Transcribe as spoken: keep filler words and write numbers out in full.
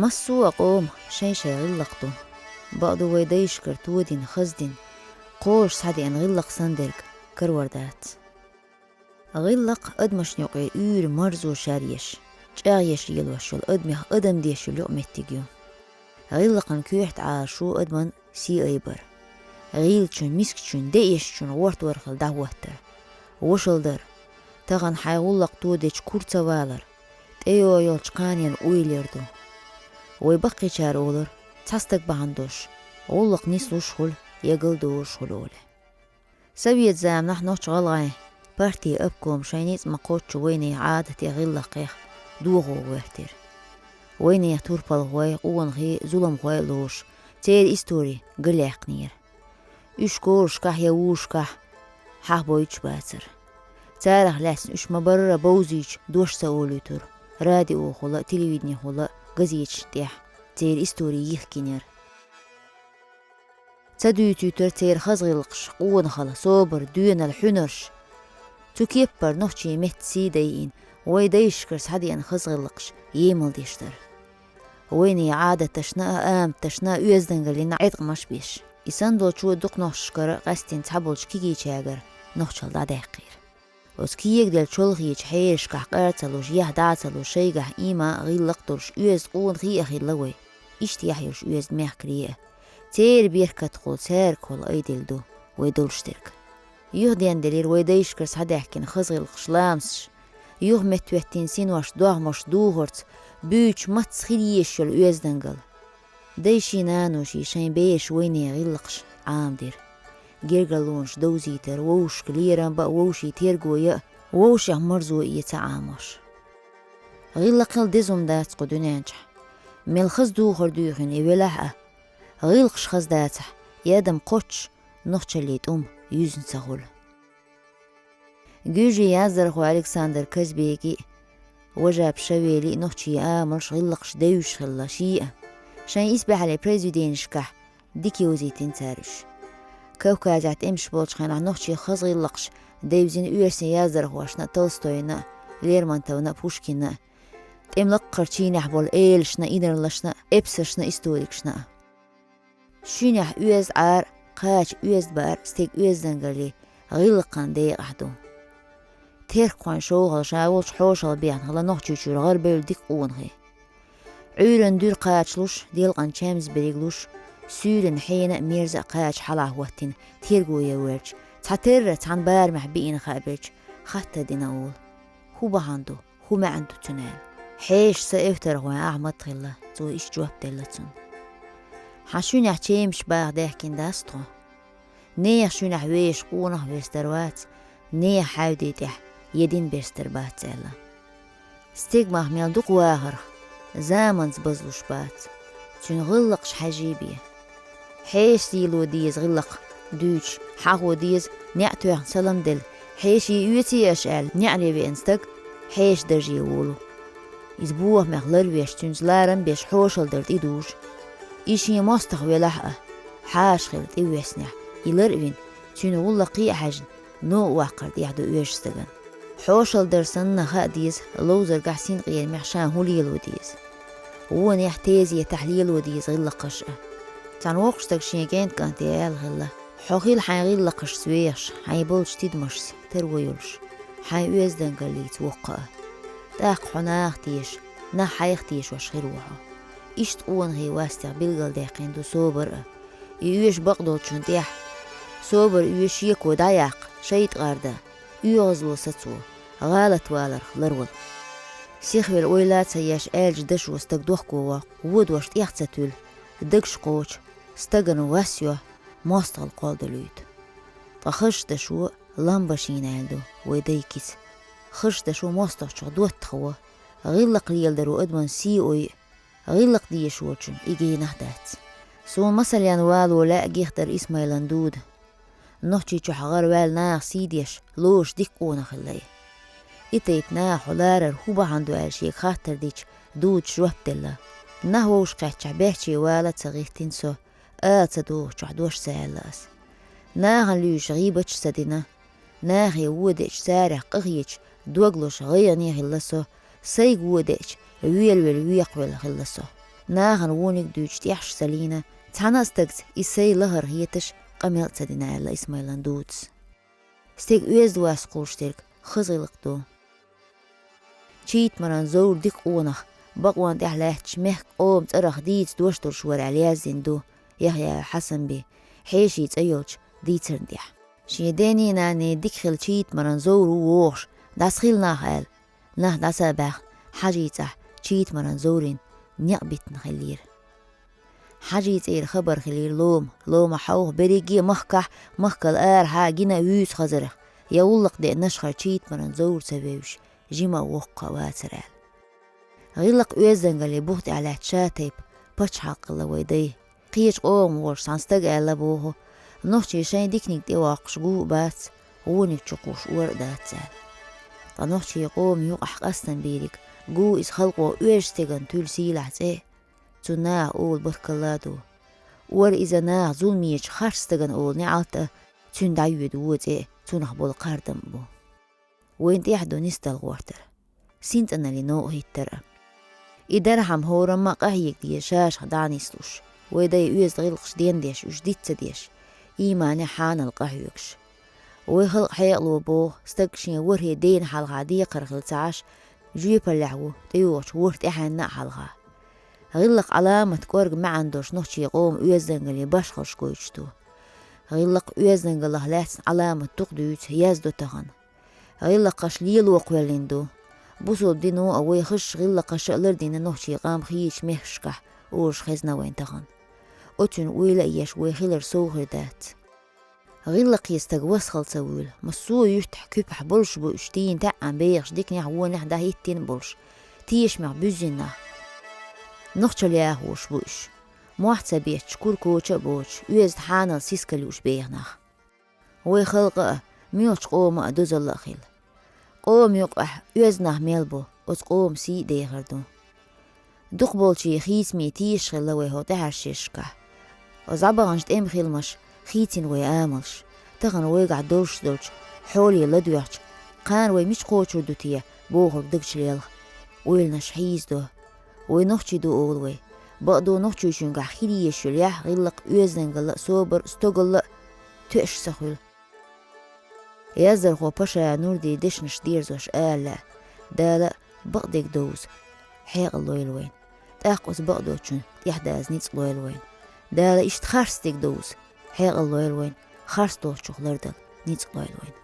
Массо а къома шайн-шайн гӀиллакх ду. Бакъду, вай дайшкара тодина, хаздина, кхолаш схьадеана гӀиллакх санна дерг карор дац. ГӀиллакх адамашна юкъера уьйр-марзо шаръеш, чӀагӀъеш лелош йолу адамех адам деш йолу юкъаметтиг ю. ГӀиллакхан коьрта Ӏалашо адаман сий айбар. ГӀийлачун, мискачун, деэшчун гӀортор хила дӀахӀоттар. Вошалла дар. Тахана хьайн гӀуллакх тодечу кура ца валар. ТӀейогӀу йолчу кханенна ойла яр ду. Вай баккхийчара олура, цхьа стаг бахьана долуш, гӀуллакх нислуш хуьлу, я галдолуш хуьлу олий. Совет заманахь нохч-гӀалгӀайн партин обкома шайн ницкъ ма-кхоччу вайнехан Ӏадатех, гӀиллакхех дохо гӀоьртира. Вайнехан турпалхой, къонахий, зуламхой а лоруш, церан истори галъяьккхинера. Уьш корашкахь я вужашкахь хьахабойтуш бацара. Царах лаьцна уьш ма-барра бовзийча дош ца олуьйтура, радиохула а, телевиденехула а, газеташна тӀехь церан истори йихкинера. Ца дуьйцуьйтура церан хаза гӀиллакхаш, къонахалла, собар, доьналла, хьуьнарш. Цу кеппара нохчийн меттан сий дайина, вай дайшкара схьадеана хаза гӀиллакхаш емал деш дара. Вайнехан Ӏадаташна а, аматашна а, оьздангаллина а Ӏеткъамаш беш. И санна долчо дукха нохчашкара, къаьсттина цхьаболчу кегийчаьргара нохчалла дӀадаьккхира. Оцу кегаделла чолхечу хьешашкахь къар ца луш, яхь дӀа а ца луш, шайгахь ийман а, гӀиллакх а долуш, оьзда къонахий а хилла вай. Иштта яхь йолуш оьзда мехкарий а. Церан беркатехула, цаьргахула айделла ду вай долуш дерг. Юхаденделира вай дайшкара схьадаьхкина хаза гӀиллакхаш, ламасташ, юха меттахӀоьттина синош, догӀмаш духарца, буьйцуш мацца хила езаш йолу оьздангалла. Дайший, наноший шайн бераша вайнехан гӀиллакхаш Ӏамадира. Гергарлонаш довзийтар, вовшашка лерам бан а, вовшийн терго ян а, вовшех марзо эца Ӏамош. ГӀиллакх хила деза хӀума дац кху дуьнен чохь. Мел хаза духар дуьйхина и велахь а, гӀиллакхаш хаза дацахь, и адам кхоччуш нохчаллин тӀум юьзна ца хуьлу. Гуьржийн яздархо Александр Казбеки а, Важапов Шавели а нохчийн амалш, гӀиллакхаш девзаш хилла шен а. Шайн исбаьхьаллин произведенешкахь дика йовзийтина цара уьш. Кавказехь тӀемаш болчу хенахь нохчийн хаза гӀиллакхаш девзина оьрсийн яздархошна а, Толстойна а, Лермонтовна а, Пушкинна а, тӀеман лакхарчу чийнехь болу элашна а, инарлашна а, эпосашна а, историкашна а. Шуьнехь оьзда Ӏар а, кхача оьзда баар а стеган оьздангаллин, гӀиллакхан декъахь ду. Теркахойн шовхалла ша волчу хьошалгӀа бехна хилла Нохчийчуьра гӀарабевлла дика къонахий. Ӏуьйранна дуьра кхачалуш, делкъана чаьмза берригалуш, суьйранна хьенан а, мерзан а кхача хьалахӀоттийна терго ян воьлча, цхьатерра цхьана барамехь биъна хаа берча, хаттар дина олу: «ХӀун бахьана ду? ХӀун маьӀна ду цуьнан?» Хьешаца эвтархойн Ахьмад хилла, цо иштта жоп делла цунна: «Хьан шуьнехь чемаш баха даьхкина дац тхо? Нехан шуьнехь вешан къонах верстар вац, нехан хьаьвди тӀехь един берстар бац», — аьлла. Стеган мах мел дукха вахарх, заманца базлуш бац. Цуьнан гӀиллакхаш хьаьжий бен. Хьешаца лело деза гӀиллакх дуьйцуш, хьахо деза, неӀ тоьхна салам делла, хьеший оьций аша аьлла, неӀаре веана стаг хьеша дарже волу. Иза бохамех ларвеш, цуьнца ларам беш, хьошалла дар тӀедужу. И шен мостагӀа велахь а, хьаша хилла тӀевоьссинехь, и лар а вина, цуьнан гӀуллакхе а хьаьжна, новкъа ваккхар тӀехь ду оьшуш стагана. Хьошалла дар санна хаа деза, ловзаргахь, синкъерамехь ша хӀун лело деза. Вонехь, тезетахь лело деза гӀиллакхаш а. Цхьана воккхачу стага шен кӀентан кӀанте аьлла хилла: «Хьо хила хьайн гӀиллакхашца вехаш, хьайн болчу тидамашца таро йолуш, хьайн оьздангаллица воккха а. ТӀаккха хьо наха теша, нах хьайх тешош хир ву хьо». Иштта къонахий вастех билгалдаьккхина ду собар а. И оьшу бакъдолчунна тӀехь. Собар оьшу шеко дӀаяккха, шайтӀа гӀардан, оьгӀазло сацо, гӀалатваларх ларвала. Сихвелла ойла а ца еш, аьллачу дашо стаг дохко воккху, водош тӀех ца туьллу, дагаш кхочу, стагана вас йо, мостагӀалла кхолладалуьйту. Ткъа хазачу дашо ламбашийна аьлла ду вай дай кица. Хазачу дашо мостагӀчух доттагӀа во, гӀиллакх леладаро адаман сий ой, гӀиллакх дезаш волчун и генахь дац. Суна масал ян вало лаьа Гихтар Исмайлан дуда. Нохчийчохь гӀараваьлла наха сий деш, лоруш дика къонах хилла и. И тайпа наха хьо ларар хӀун бахьана ду аьлла шега хаттар дича, дудас жоп делла: «Нах вовшахкхеттачохь бехче вала а ца гӀиртина со, ала ца догӀучохь дош ца аьлла ас. Нахана луьйш гӀийбаташ ца дина, нахе вон деача, царех къахеташ, дог луш гӀайгӀане хилла со, сайга вон деача, велавелла, векхавелла хилла со». Нахана вониг дуьйцуш тӀехьаш ца лийна, цхьана а стагца и сай лахара хеташ къамел а ца дина, аьлла Исмайлан дувцас. Стеган оьзда вас кхуллуш дерг хаза гӀиллакх ду. Чийтамаран Зовр дика къонах, бакъонна тӀехь лаьтташ мехкан къоман цӀарах дийца дош долуш вара аьлла яздина ду Яхъяев Хьасанбен, хьеший цӀе йолчу дийцарна тӀехь. Шен денний-нанний дика хилла Чийтамаран Зовр ву вогӀуш, дӀасахила нах аьлла, нах дӀаса а баьхна, Хьажийцахь Чийтамаран Зоврин некъ битина хиллера. Хьажийцера хабар хилира лома, ломахь хьовха берриге а махкахь, махкал арахьа гина а вуьйцу хазарх, я гӀуллакх деъна нашхара Чийтамаран Зовр ца вевзаш, жима а воккха а вацара аьлла. ГӀиллакх-оьздангаллин бух тӀехь лаьтта ша тайпа пачхьалкх хилла вай дай. Кхечу къомах волуш цхьана стага аьлла боху, нохчий шайн диканиг тӀевоккхуш гу а бац, вониг чу кхуш ор а дац аьлла. Ткъа нохчий къоман юкъахь къастам бийриг, гу иза халкъо оьзда стеган туьллу сийлахь цӀе, цунна наха олу баркалла а ду. Ор иза наха зуламечу харц стагана олу неӀалт а, цуьнан дӀайоьду вон цӀе а, цунах болу кхардам а бу. Вайна тӀехь ду нисдала гӀортар, синцӀанали новкъа хӀиттар а. И дархьама хӀорамма а къахьега деза шашах дӀа а нислуш, вай дай оьзда гӀиллакхаш дендеш, уьш диц ца деш, ийманехь хьанал къахьоьгуш. Вай халкъан хьекъало боху, стаг шен ворхӀе дена хьалха декхар хилла ца Ӏаш, жоьпаллехь ву тӀейогӀучу ворхӀ тӀаьхьенна а хьалха. ГӀиллакх-Ӏаламат кӀорга маьӀна долуш нохчий къоман оьздангаллин башхаллаш гойтуш ду. ГӀиллакх-оьздангаллах лаьцна Ӏаламат дукха дуьйцу, яздо тахана. ГӀиллакхаш лело кхоьллина ду. Бусалба дино а, вай хазачу гӀиллакхаша а лардина нохчий къам хийрачу мехкашкахь, олуш хезна вайна тахана. Оцунна ойла а еш, вай хилар сов хир дац. ГӀиллакхе стаг васхала ца вуьйлу, массо а юьртахь куьпахь болуш бу уьш, тийна таьӀӀан бехаш, диканехь, вонехь дӀахӀиттина а болуш, тешамех буьззина нах. Нохчалла яхош бу уьш. Мохь ца бетташ, кура коча а боцуш, оьзда хьанал сискал юуш беха нах. Вай халкъа а, муьлхачу къома а дозалла а хила. Къоман юкъахь оьзда нах мел бу, оцу къоман сий а дехар ду. Дукхахболчийн хийцамийн тешаш хилла вай хӀокху тӀаьхьарчу шерашкахь. Оцу зӀабаханчу тӀеман хиламаша хийцина вай амалш. Тахана вайгахь долуш долчу хьоле ладоьгӀча, кхана вай мича кхочур ду те бохург дагчу лелха, ойланаш хьийзадо. Вай нохчий ду олу вай. Бакъду, нохчочуьнгахь хила езаш йолу яхь, гӀиллакх, оьздангалла а, собар а, стогалла а тоьаш ца хуьлу. Яздархо Пашаев Нурдин дешнаш дерзош ала лаьа: Дала бакъдерг довза, хьекъал лойла вайна. ТӀаккха оцу бакъдолчун тӀаьхьадаза ницкъ лойла вайна. Дала иштта харцдерг довза, хьекъал лойла вайна, харцдолчух лардала ницкъ лойла вайна.